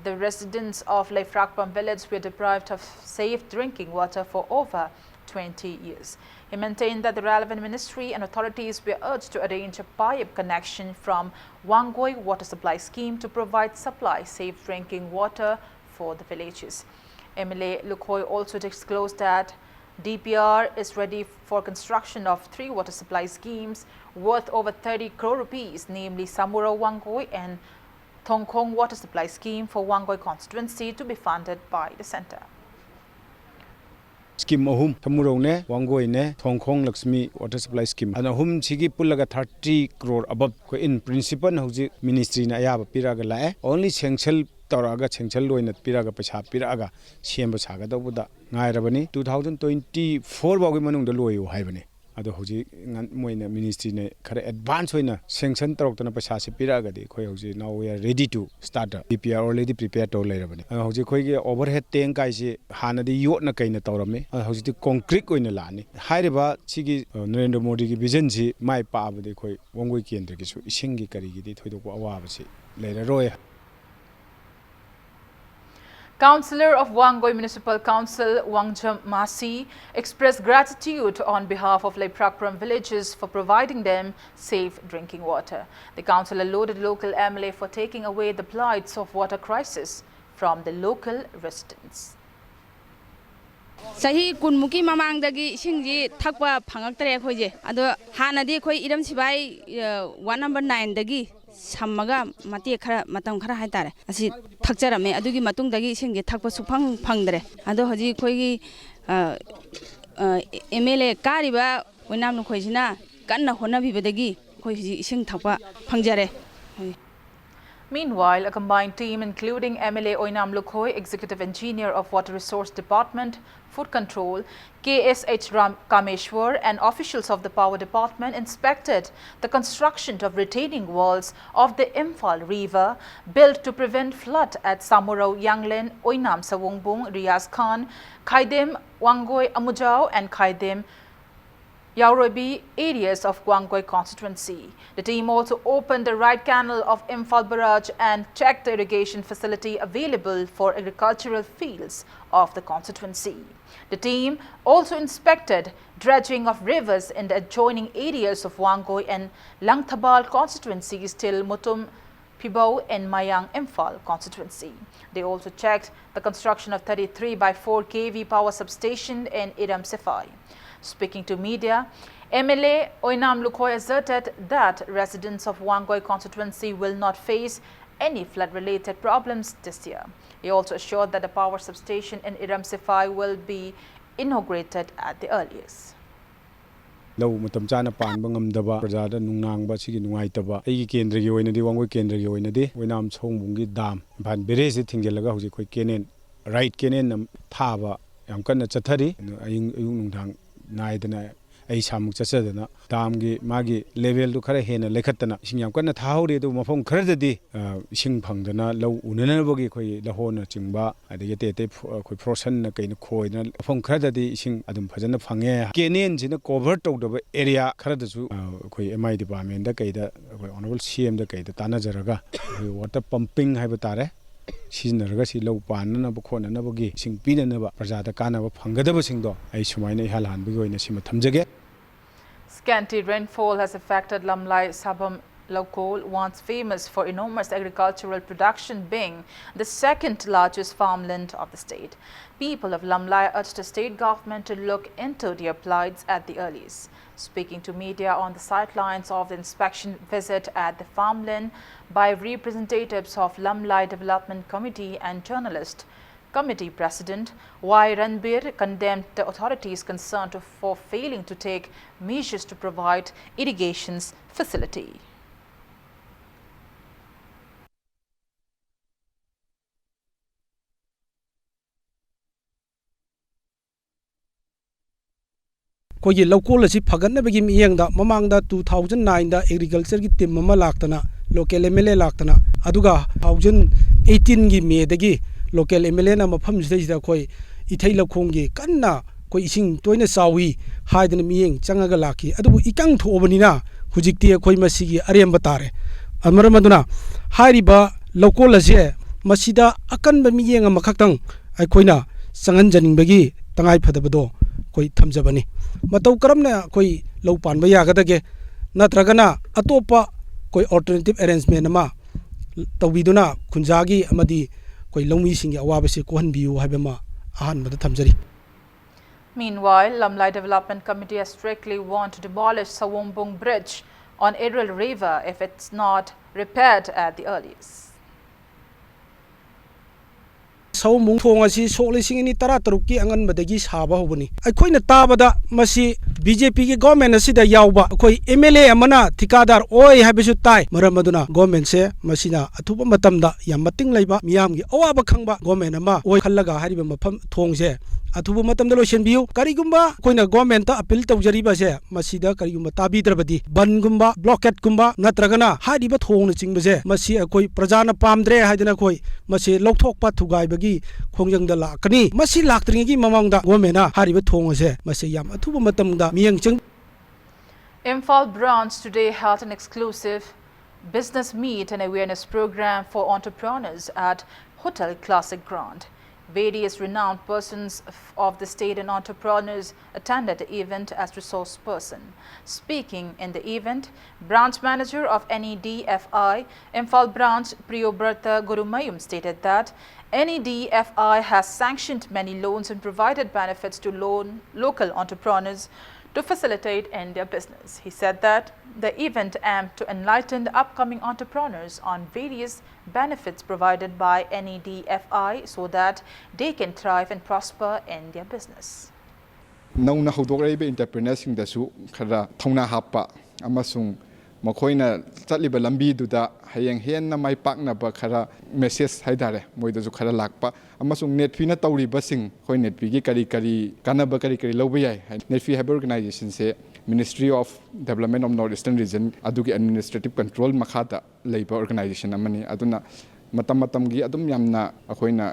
the residents of Leifrakpam village were deprived of safe drinking water for over twenty years. He maintained that the relevant ministry and authorities were urged to arrange a pipe connection from Wangoi Water Supply Scheme to provide supply safe drinking water for the villages. M L A Lukhoi also disclosed that D P R is ready for construction of three water supply schemes worth over thirty crore rupees, namely Samuro Wangoi and Thongkhong Water Supply Scheme for Wangoi constituency, to be funded by the centre. Scheme ꯑꯍꯨꯝ, ꯊꯃꯨꯔꯧꯅꯦ, ꯋꯥꯡꯒꯣꯏꯅꯦ, ꯊꯣꯡꯈꯣꯡ Lakshmi water supply scheme, ꯑꯗꯨꯅ ꯑꯍꯨꯝꯁꯤꯒꯤ ꯄꯨꯜꯂꯒ thirty crore above ꯑꯩꯈꯣꯏ in principle ꯍꯧꯖꯤꯛ ministryꯅ ꯑꯌꯥꯕ ꯄꯤꯔꯛꯑꯒ ꯂꯥꯛꯑꯦ꯫ Only sanction ꯇꯧꯔꯛꯑꯒ, sanction ꯂꯣꯏꯅ ꯄꯤꯔꯛꯑꯒ, ꯄꯩꯁꯥ ꯄꯤꯔꯛꯑꯒ ꯁꯦꯝꯕ ꯁꯥꯒꯗꯧꯕꯗ ꯉꯥꯏꯔꯕꯅꯤ꯫ Two thousand twenty four ꯐꯥꯎꯒꯤ ꯃꯅꯨꯡꯗ ꯂꯣꯏꯌꯨ ꯍꯥꯏꯕꯅꯤ꯫ ꯑꯗꯣ ꯍꯧꯖꯤꯛ ꯉꯟ-, ꯃꯣꯏꯅ ꯃꯤꯅꯤꯁꯇ꯭ꯔꯤꯅ ꯈꯔ ꯑꯦꯗꯚꯥꯟꯁ ꯑꯣꯏꯅ ꯁꯦꯡꯁꯟ ꯇꯧꯔꯛꯇꯅ ꯄꯩꯁꯥꯁꯤ ꯄꯤꯔꯛꯑꯒꯗꯤ, ꯑꯩꯈꯣꯏ ꯍꯧꯖꯤꯛ now we are ready to start, P P R already prepare ꯇꯧꯔ ꯂꯩꯔꯕꯅꯤ꯫ ꯑꯗꯣ ꯍꯧꯖꯤꯛ ꯑꯩꯈꯣꯏꯒꯤ ꯑꯣꯚꯔꯍꯦꯗ ꯇꯦꯡ ꯀꯥꯏꯁꯤ ꯍꯥꯟꯅꯗꯤ ꯌꯣꯠꯅ ꯀꯩꯅ ꯇꯧꯔꯝꯃꯤ, ꯑꯗꯣ ꯍꯧꯖꯤꯛꯇꯤ ꯀꯣꯟꯀ꯭ꯔꯤꯠ ꯑꯣꯏꯅ ꯂꯥꯛꯑꯅꯤ꯫ ꯍꯥꯏꯔꯤꯕ ꯁꯤꯒꯤ, ꯑ, ꯅꯔꯦꯟꯗ꯭ꯔ ꯃꯣꯗꯤꯒꯤ ꯚꯤꯖꯟꯁꯤ ꯃꯥꯏ ꯄꯥꯛꯑꯕꯗꯤ, ꯑꯩꯈꯣꯏ ꯋꯥꯡꯒꯣꯏ ꯀꯦꯟꯗ꯭ꯔꯒꯤꯁꯨ ꯏꯁꯤꯡꯒꯤ ꯀꯔꯤꯒꯤꯗꯤ ꯊꯣꯏꯗꯣꯛꯄ ꯑꯋꯥꯕꯁꯤ ꯂꯩꯔꯔꯣꯏ꯫ Councillor of Wangoi Municipal Council, Wangjam Masi, expressed gratitude on behalf of Leiprakpuram villages for providing them safe drinking water. The councillor lauded local M L A for taking away the blights of water crisis from the local residents. ꯆꯍꯤ ꯀꯨꯟꯃꯨꯛꯀꯤ ꯃꯃꯥꯡꯗꯒꯤ ꯏꯁꯤꯡꯁꯤ ꯊꯛꯄ ꯐꯪꯉꯛꯇ꯭ꯔꯦ ꯑꯩꯈꯣꯏꯁꯦ꯫ ꯑꯗꯣ ꯍꯥꯟꯅꯗꯤ ꯑꯩꯈꯣꯏ ꯏꯔꯝ ꯁꯤꯕꯥꯏ, ꯑ, ward number nine ꯗꯒꯤ ꯁꯝꯃꯒ ꯃꯇꯦꯛ ꯈꯔ, ꯃꯇꯝ ꯈꯔ ꯍꯥꯏꯇꯥꯔꯦ, ꯑꯁꯤ ꯊꯛꯆꯔꯝꯃꯦ꯫ ꯑꯗꯨꯒꯤ ꯃꯇꯨꯡꯗꯒꯤ ꯏꯁꯤꯡꯁꯦ ꯊꯛꯄ ꯁꯨꯛꯐꯪ ꯐꯪꯗ꯭ꯔꯦ꯫ ꯑꯗꯣ ꯍꯧꯖꯤꯛ ꯑꯩꯈꯣꯏꯒꯤ, ꯑ, ꯑ, M L A ꯀꯥꯔꯤꯕ ꯑꯣꯏꯅꯥꯝ ꯂꯨꯈꯣꯏꯁꯤꯅ ꯀꯟꯅ ꯍꯣꯠꯅꯕꯤꯕꯗꯒꯤ ꯑꯩꯈꯣꯏ ꯍꯧꯖꯤꯛ ꯏꯁꯤꯡ ꯊꯛꯄ ꯐꯪꯖꯔꯦ꯫ Meanwhile, a combined team including M L A Oinam Lukhoi, Executive Engineer of Water Resource Department, Food Control, K S H Ram Kameshwar, and officials of the Power Department inspected the construction of retaining walls of the Imphal River built to prevent flood at Samurao Yanglen, Oinam Sawungbung, Riaz Khan, Khaidem Wangoi Amujao, and Khaidem Yaoroibi areas of Wangoi constituency. The team also opened the right canal of Imphal Barrage and checked the irrigation facility available for agricultural fields of the constituency. The team also inspected dredging of rivers in the adjoining areas of Wangoi and Langthabal constituencies till Mutum Phibou in Mayang Imphal constituency. They also checked the construction of thirty-three by four K V power substation in Iram Sefai. Speaking to media, M L A Oinam Lukhoi asserted that residents of Wangoi constituency will not face any flood-related problems this year. He also assured that the power substation in Iram Sefai will be inaugurated at the earliest. ꯂꯧ ꯃꯇꯝ ꯆꯥꯅ ꯄꯥꯟꯕ ꯉꯝꯗꯕ, ꯄ꯭ꯔꯖꯥꯗ ꯅꯨꯡꯅꯥꯡꯕ, ꯁꯤꯒꯤ ꯅꯨꯡꯉꯥꯏꯇꯕ ꯑꯩꯒꯤ ꯀꯦꯟꯗ꯭ꯔꯒꯤ ꯑꯣꯏꯅꯗꯤ, ꯋꯥꯡꯒꯣꯏ ꯀꯦꯟꯗ꯭ꯔꯒꯤ ꯑꯣꯏꯅꯗꯤ ꯑꯣꯏꯅꯥꯝ ꯁꯑꯣꯝꯕꯨꯡꯒꯤ ꯗꯥꯝ, ꯏꯝꯐꯥꯜ ꯕꯦꯔꯦꯖꯁꯤ ꯊꯤꯡꯖꯤꯜꯂꯒ ꯍꯧꯖꯤꯛ ꯑꯩꯈꯣꯏ ꯀꯦꯅꯦꯜ, ꯔꯥꯏꯠ ꯀꯦꯅꯦꯜ ꯑꯃ ꯊꯥꯕ ꯌꯥꯝ ꯀꯟꯅ ꯆꯠꯊꯔꯤ꯫ ꯑꯗꯨ ꯑꯌꯤꯡ-, ꯑꯌꯨꯛ ꯅꯨꯡꯗꯥꯡ ꯅꯥꯏꯗꯅ ꯑꯩ ꯏꯁꯥꯃꯛ ꯆꯠꯆꯗꯅ ꯗꯥꯝꯒꯤ ꯃꯥꯒꯤ ꯂꯦꯚꯦꯜꯗꯨ ꯈꯔ ꯍꯦꯟꯅ ꯂꯩꯈꯠꯇꯅ ꯏꯁꯤꯡ ꯌꯥꯝ ꯀꯟꯅ ꯊꯥꯍꯧꯔꯤ꯫ ꯑꯗꯨꯕꯨ ꯃꯐꯝ ꯈꯔꯗꯗꯤ, ꯑ, ꯏꯁꯤꯡ ꯐꯪꯗꯅ ꯂꯧ ꯎꯅꯅꯕꯒꯤ ꯑꯩꯈꯣꯏ ꯂꯧꯍꯣꯟꯅꯆꯤꯡꯕ, ꯑꯗꯒꯤ ꯑꯇꯩ ꯑꯇꯩ ꯐ-, ꯑꯩꯈꯣꯏ ꯐ꯭ꯔꯣꯁꯟꯅ ꯀꯩꯅ ꯈꯣꯏꯗꯅ ꯃꯐꯝ ꯈꯔꯗꯗꯤ ꯏꯁꯤꯡ ꯑꯗꯨꯝ ꯐꯖꯅ ꯐꯪꯉꯦ꯫ ꯀꯦꯅꯦꯜꯁꯤꯅ ꯀꯣꯚꯔ ꯇꯧꯗꯕ ꯑꯦꯔꯤꯌꯥ ꯈꯔꯗꯁꯨ, ꯑ, ꯑꯩꯈꯣꯏ M I departmentꯗ ꯀꯩꯗ, ꯑꯩꯈꯣꯏ honourable C Mꯗ ꯀꯩꯗ ꯇꯥꯟꯅꯖꯔꯒ ꯑꯩꯈꯣꯏ water pumping ꯍꯥꯏꯕ ꯇꯥꯔꯦ, ꯁꯤꯖꯤꯟꯅꯔꯒ ꯁꯤ ꯂꯧ ꯄꯥꯟꯅꯅꯕ ꯈꯣꯠꯅꯅꯕꯒꯤ ꯏꯁꯤꯡ ꯄꯤꯅꯅꯕ ꯄ꯭ꯔꯖꯥꯗ ꯀꯥꯟꯅꯕ ꯐꯪꯒꯗꯕꯁꯤꯡꯗꯣ ꯑꯩ ꯁꯨꯃꯥꯏꯅ ꯏꯍꯥꯟ ꯍꯥꯟꯕꯒꯤ ꯑꯣꯏꯅ ꯁꯤꯃ ꯊꯝꯖꯒꯦ꯫ Scanty rainfall has affected Lamlai Sabam Lokol, once famous for enormous agricultural production, being the second largest farmland of the state. People of Lamlai urge the state government to look into their plights at the earliest. Speaking to media on the sidelines of the inspection visit at the farmland by representatives of Lamlai Development Committee and journalist, Committee President Y Ranbir condemned the authorities concerned for failing to take measures to provide irrigation facility. ꯑꯩꯈꯣꯏꯒꯤ ꯂꯧꯀꯣꯜ ꯑꯁꯤ ꯐꯒꯠꯅꯕꯒꯤ ꯃꯤꯠꯌꯦꯡꯗ ꯃꯃꯥꯡꯗ two thousand nineꯗ agricultureꯒꯤ team ꯑꯃ ꯂꯥꯛꯇꯅ, local M L A ꯂꯥꯛꯇꯅ, ꯑꯗꯨꯒ two thousand eighteenꯒꯤ Mayꯗꯒꯤ local M L Aꯅ ꯃꯐꯝꯁꯤꯗꯩꯁꯤꯗ ꯑꯩꯈꯣꯏ ꯏꯊꯩ ꯂꯧꯈꯣꯡꯒꯤ ꯀꯟꯅ ꯑꯩꯈꯣꯏ ꯏꯁꯤꯡ ꯇꯣꯏꯅ ꯆꯥꯎꯏ ꯍꯥꯏꯗꯅ ꯃꯤꯠꯌꯦꯡ ꯆꯪꯉꯒ ꯂꯥꯛꯈꯤ꯫ ꯑꯗꯨꯕꯨ ꯏꯀꯪ ꯊꯣꯛꯑꯕꯅꯤꯅ ꯍꯧꯖꯤꯛꯇꯤ ꯑꯩꯈꯣꯏ ꯃꯁꯤꯒꯤ ꯑꯔꯦꯝꯕ ꯇꯥꯔꯦ꯫ ꯃꯔꯝ ꯑꯗꯨꯅ ꯍꯥꯏꯔꯤꯕ ꯂꯧꯀꯣꯜ ꯑꯁꯦ ꯃꯁꯤꯗ ꯑꯀꯟꯕ ꯃꯤꯠꯌꯦꯡ ꯑꯃꯈꯛꯇꯪ ꯑꯩꯈꯣꯏꯅ ꯆꯪꯍꯟꯖꯅꯤꯡꯕꯒꯤ ꯇꯉꯥꯏ ꯐꯗꯕꯗꯣ ꯑꯩꯈꯣꯏ ꯊꯝꯖꯕꯅꯤ꯫ ꯃꯇꯧ ꯀꯔꯝꯅ ꯑꯩꯈꯣꯏ ꯂꯧ ꯄꯥꯟꯕ ꯌꯥꯒꯗꯒꯦ? ꯅꯠꯇ꯭ꯔꯒꯅ ꯑꯇꯣꯞꯄ ꯑꯩꯈꯣꯏ alternative arrangement ꯑꯃ ꯇꯧꯕꯤꯗꯨꯅ ꯈꯨꯟꯖꯥꯒꯤ ꯑꯃꯗꯤ ꯑꯩꯈꯣꯏ ꯂꯧꯃꯤꯁꯤꯡꯒꯤ ꯑꯋꯥꯕꯁꯤ ꯀꯣꯛꯍꯟꯕꯤꯌꯨ ꯍꯥꯏꯕ ꯑꯃ ꯑꯍꯥꯟꯕꯗ ꯊꯝꯖꯔꯤ꯫ Meanwhile, Lamlai Development Committee has strictly warned to demolish Sawombung Bridge on Iril River if it's not repaired at the earliest. ꯁꯑꯣꯝꯕꯨꯡ ꯊꯣꯡ ꯑꯁꯤ ꯁꯣꯛ ꯂꯤꯁꯤꯡ ꯑꯅꯤ ꯇꯔꯥ ꯇꯔꯨꯛꯀꯤ ꯑꯉꯟꯕꯗꯒꯤ ꯁꯥꯕ ꯍꯧꯕꯅꯤ꯫ ꯑꯩꯈꯣꯏꯅ ꯇꯥꯕꯗ ꯃꯁꯤ ꯕꯤ ꯖꯦ ꯄꯤꯒꯤ ꯒꯣꯔꯃꯦꯟ ꯑꯁꯤꯗ ꯌꯥꯎꯕ ꯑꯩꯈꯣꯏ ꯑꯦꯝ ꯑꯦꯜ ꯑꯦ ꯑꯃꯅ ꯊꯤꯀꯥꯗꯥꯔ ꯑꯣꯏ ꯍꯥꯏꯕꯁꯨ ꯇꯥꯏ꯫ ꯃꯔꯝ ꯑꯗꯨꯅ ꯒꯣꯔꯃꯦꯟꯁꯦ ꯃꯁꯤꯅ ꯑꯊꯨꯕ ꯃꯇꯝꯗ ꯌꯥꯝ ꯃꯇꯤꯡ ꯂꯩꯕ, ꯃꯤꯌꯥꯝꯒꯤ ꯑꯋꯥꯕ ꯈꯪꯕ ꯒꯣꯔꯃꯦꯟ ꯑꯃ ꯑꯣꯏ ꯈꯜꯂꯒ ꯍꯥꯏꯔꯤꯕ ꯃꯐꯝ ꯊꯣꯡꯁꯦ ꯑꯊꯨꯕ ꯃꯇꯝꯗ ꯂꯣꯏꯁꯤꯟꯕꯤꯌꯨ꯫ ꯀꯔꯤꯒꯨꯝꯕ ꯑꯩꯈꯣꯏꯅ ꯒꯣꯔꯃꯦꯟꯇ ꯑꯄꯤꯜ ꯇꯧꯖꯔꯤꯕꯁꯦ ꯃꯁꯤꯗ ꯀꯔꯤꯒꯨꯝꯕ ꯇꯥꯕꯤꯗ꯭ꯔꯕꯗꯤ, ꯕꯟꯒꯨꯝꯕ, ꯕ꯭ꯂꯣꯀꯦꯠꯀꯨꯝꯕ ꯅꯠꯇ꯭ꯔꯒꯅ ꯍꯥꯏꯔꯤꯕ ꯊꯣꯡꯅꯆꯤꯡꯕꯁꯦ ꯃꯁꯤ ꯑꯩꯈꯣꯏ ꯄ꯭ꯔꯖꯥꯅ ꯄꯥꯝꯗ꯭ꯔꯦ ꯍꯥꯏꯗꯅ ꯑꯩꯈꯣꯏ ꯃꯁꯤ ꯂꯧꯊꯣꯛꯄ ꯊꯨꯒꯥꯏꯕꯒꯤ ꯈꯣꯡꯖꯪꯗ ꯂꯥꯛꯀꯅꯤ꯫ ꯃꯁꯤ ꯂꯥꯛꯇ꯭ꯔꯤꯉꯩꯒꯤ ꯃꯃꯥꯡꯗ ꯒꯣꯔꯃꯦꯟꯅ ꯍꯥꯏꯔꯤꯕ ꯊꯣꯡ ꯑꯁꯦ ꯃꯁꯤ ꯌꯥꯝ ꯑꯊꯨꯕ ꯃꯇꯝꯗ ꯃꯤꯠꯌꯦꯡ ꯆꯪ Imphal branch today held an exclusive business meet and awareness program for entrepreneurs at Hotel Classic Grand. Various renowned persons of the state and entrepreneurs attended the event as resource person. Speaking in the event, branch manager of N E D F I, Imphal branch, Priyobrata Gurumayum, stated that N E D F I has sanctioned many loans and provided benefits to loan local entrepreneurs to facilitate in their business. He said that the event aimed to enlighten the upcoming entrepreneurs on various benefits provided by N E D F I so that they can thrive and prosper in their business. ꯅꯧꯅ ꯍꯧꯗꯣꯛꯂꯛꯏꯕ ꯑꯦꯟꯇꯔꯄ꯭ꯔꯤꯅꯔꯁꯤꯡꯗꯁꯨ ꯈꯔ ꯊꯧꯅꯥ ꯍꯥꯞꯄ ꯑꯃꯁꯨꯡ ꯃꯈꯣꯏꯅ ꯆꯠꯂꯤꯕ ꯂꯝꯕꯤꯗꯨꯗ ꯍꯌꯦꯡ ꯍꯦꯟꯅ ꯃꯥꯏ ꯄꯥꯛꯅꯕ ꯈꯔ ꯃꯦꯁꯦꯖ ꯍꯥꯏꯇꯥꯔꯦ, ꯃꯣꯏꯗꯁꯨ ꯈꯔ ꯂꯥꯛꯄ, ꯑꯃꯁꯨꯡ ꯅꯦꯠꯐꯤꯅ ꯇꯧꯔꯤꯕꯁꯤꯡ, ꯑꯩꯈꯣꯏ ꯅꯦꯠꯐꯤꯒꯤ ꯀꯔꯤ ꯀꯔꯤ ꯀꯥꯟꯅꯕ ꯀꯔꯤ ꯀꯔꯤ ꯂꯧꯕ ꯌꯥꯏ ꯍꯥꯏ꯫ ꯅꯦꯠꯐꯤ ꯍꯥꯏꯕ ꯑꯣꯔꯒꯅꯥꯏꯖꯦꯁꯟꯁꯦ Ministry of Development of North Eastern Region ꯑꯗꯨꯒꯤ ꯑꯦꯗꯃꯤꯅꯤꯁꯇ꯭ꯔꯦꯇꯤꯞ ꯀꯟꯇ꯭ꯔꯣꯜ ꯃꯈꯥꯗ ꯂꯩꯕ ꯑꯣꯔꯒꯅꯥꯏꯖꯦꯁꯟ ꯑꯃꯅꯤ꯫ ꯑꯗꯨꯅ ꯃꯇꯝ ꯃꯇꯝꯒꯤ ꯑꯗꯨꯝ ꯌꯥꯝꯅ ꯑꯩꯈꯣꯏꯅ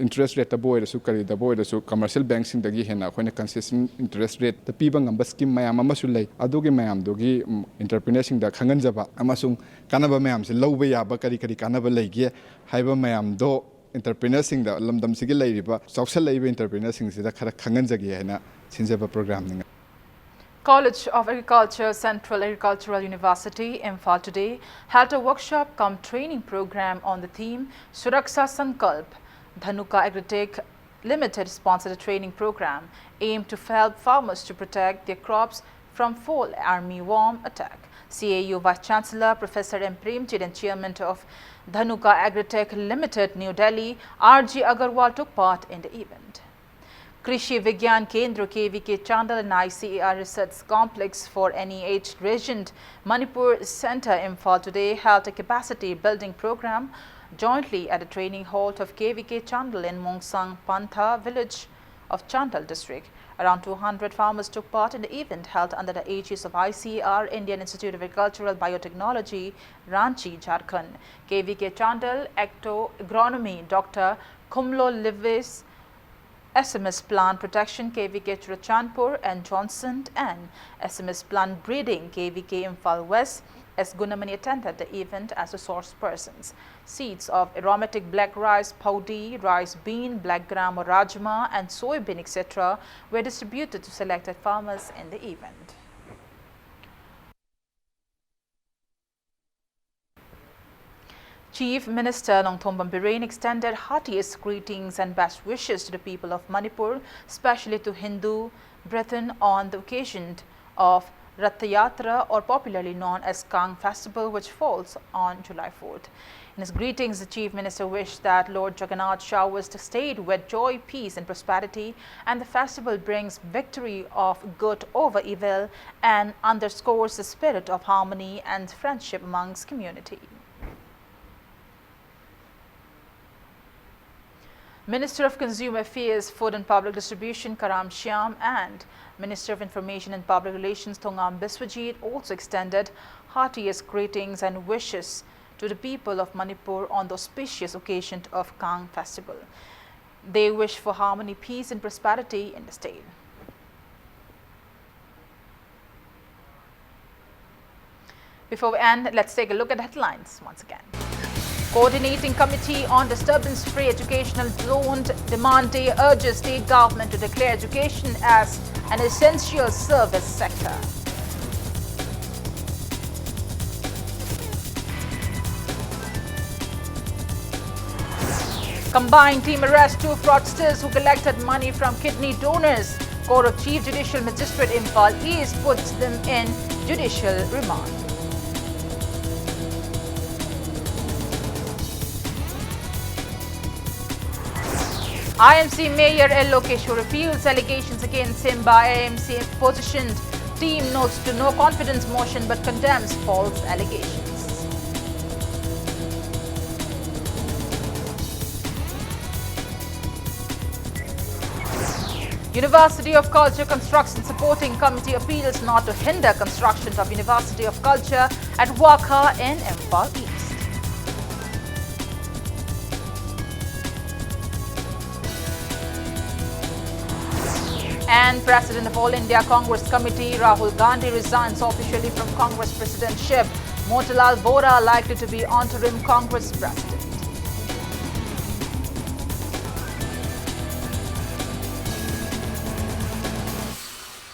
ꯏꯟꯇꯔꯦꯁ ꯔꯦꯠꯇꯕꯨ ꯑꯣꯏꯔꯁꯨ ꯀꯔꯤꯗꯕꯨ ꯑꯣꯏꯔꯁꯨ ꯀꯃꯔꯁꯤꯌꯦꯜ ꯕꯦꯡꯛꯁꯤꯡꯗꯒꯤ ꯍꯦꯟꯅ ꯑꯩꯈꯣꯏꯅ ꯀꯟꯁꯦꯁꯟ ꯏꯟꯇꯔꯦꯁ ꯔꯦꯠꯇ ꯄꯤꯕ ꯉꯝꯕ ꯁ꯭ꯀꯤꯝ ꯃꯌꯥꯝ ꯑꯃꯁꯨ ꯂꯩ꯫ ꯑꯗꯨꯒꯤ ꯃꯌꯥꯝꯗꯨꯒꯤ ꯏꯟꯇꯔꯄ꯭ꯔꯤꯅꯔꯁꯤꯡꯗ ꯈꯪꯍꯟꯖꯕ ꯑꯃꯁꯨꯡ ꯀꯥꯟꯅꯕ ꯃꯌꯥꯝꯁꯦ ꯂꯧꯕ ꯌꯥꯕ ꯀꯔꯤ ꯀꯔꯤ ꯀꯥꯟꯅꯕ ꯂꯩꯒꯦ ꯍꯥꯏꯕ ꯃꯌꯥꯝꯗꯣ ꯏꯟꯇꯔꯄ꯭ꯔꯤꯅꯔꯁꯤꯡꯗ, ꯂꯝꯗꯝꯁꯤꯒꯤ ꯂꯩꯔꯤꯕ ꯆꯥꯎꯁꯜꯂꯛꯏꯕ ꯏꯟꯇꯔꯄ꯭ꯔꯤꯅꯔꯁꯤꯡꯁꯤꯗ ꯈꯔ ꯈꯪꯍꯟꯖꯒꯦ ꯍꯥꯏꯅ ꯁꯤꯟꯖꯕ ꯄ꯭ꯔꯣꯒ꯭ꯔꯥꯝꯅꯤ꯫ College of Agriculture, Central Agricultural University, Imphal today held a workshop cum training program on the theme Suraksha Sankalp. Dhanuka Agritech Limited sponsored a training program aimed to help farmers to protect their crops from fall army worm attack. C A U Vice Chancellor Professor M Premchand and Chairman of Dhanuka Agritech Limited, New Delhi, R G Agarwal took part in the event. Krishi Vigyan Kendra, K V K Chandel, and I C A R Research Complex for N E H Regent Manipur Center, Imphal, today held a capacity building program jointly at the training hall of K V K Chandel in Mongsang Pantha village of Chandel district. Around two hundred farmers took part in the event held under the aegis of I C A R Indian Institute of Agricultural Biotechnology, Ranchi, Jharkhand. K V K Chandel, Ecto Agronomy Doctor Khumlo Livis, S M S Plant Protection, K V K Churachandpur and Johnson, and S M S Plant Breeding, K V K Imphal West, S Gunamani, attended the event as resource persons. Seeds of aromatic black rice, phaodi, rice bean, black gram or rajma, and soybean, et cetera, were distributed to selected farmers in the event. Chief Minister Nongthombam Biren extended heartiest greetings and best wishes to the people of Manipur, especially to Hindu brethren, on the occasion of Rath Yatra, or popularly known as Kang Festival, which falls on July fourth. In his greetings, the Chief Minister wished that Lord Jagannath showers the state with joy, peace, and prosperity, and the festival brings victory of good over evil and underscores the spirit of harmony and friendship amongst community. Minister of Consumer Affairs, Food and Public Distribution Karam Shyam and Minister of Information and Public Relations Thongam Biswajit also extended heartiest greetings and wishes to the people of Manipur on the auspicious occasion of Kang Festival. They wish for harmony, peace and prosperity in the state. Before we end, let's take a look at the headlines once again. Coordinating Committee on Disturbance Free Educational Zone Demand Day urges state government to declare education as an essential service sector. Combined team arrests two fraudsters who collected money from kidney donors. Court of Chief Judicial Magistrate Imphal East puts them in judicial remand. I M C Mayor L Lokeshwar refuts allegations against him by I M C opposition team, notes to no confidence motion but condemns false allegations. University of Culture Construction Supporting Committee appeals not to hinder construction of University of Culture at Wakha in Imphal East. And President of All India Congress Committee Rahul Gandhi resigns officially from Congress presidentship. Motilal Vora likely to be interim Congress president.